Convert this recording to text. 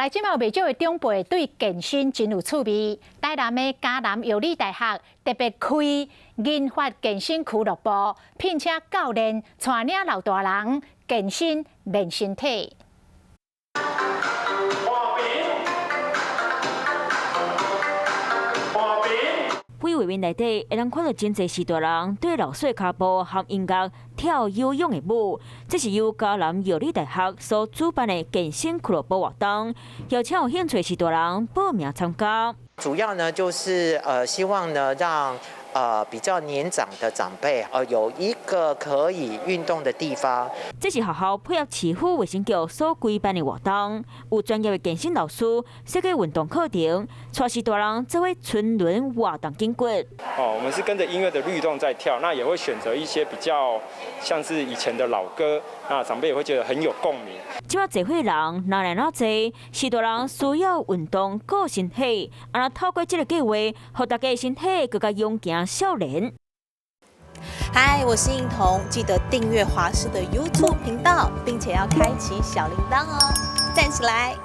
來，這馬有袂少的長輩對健身真有趣味。台南的嘉南藥理大學特別開銀髮健身俱樂部，聘請教練帶領老大人健身練身體。換邊，換邊。畫面內底會當看到真濟序大人對老歲跤步和音樂跳有氧的舞，這是由嘉南藥理大學所主辦的健身俱樂部活動，邀請有興趣序大人報名參加。主要呢就是希望呢讓比較年長的長輩有一個可以運動的地方。這是學校配合市府衛生局所規辦的活動，有專業的健身老師設計運動課程，帶序大人做伙春輪活動筋骨。哦，我們是跟着音樂的律動在跳，那也會選擇一些比較像是以前的老歌，那長輩也會覺得很有共鳴。這馬濟歲人若來若濟，序大人需要運動顧身體，啊，透過這個計劃，予大家身體閣較勇健少年。嗨，我是應彤，記得訂閱華視的 YouTube 頻道，並且要開啟小鈴鐺哦，讚起來！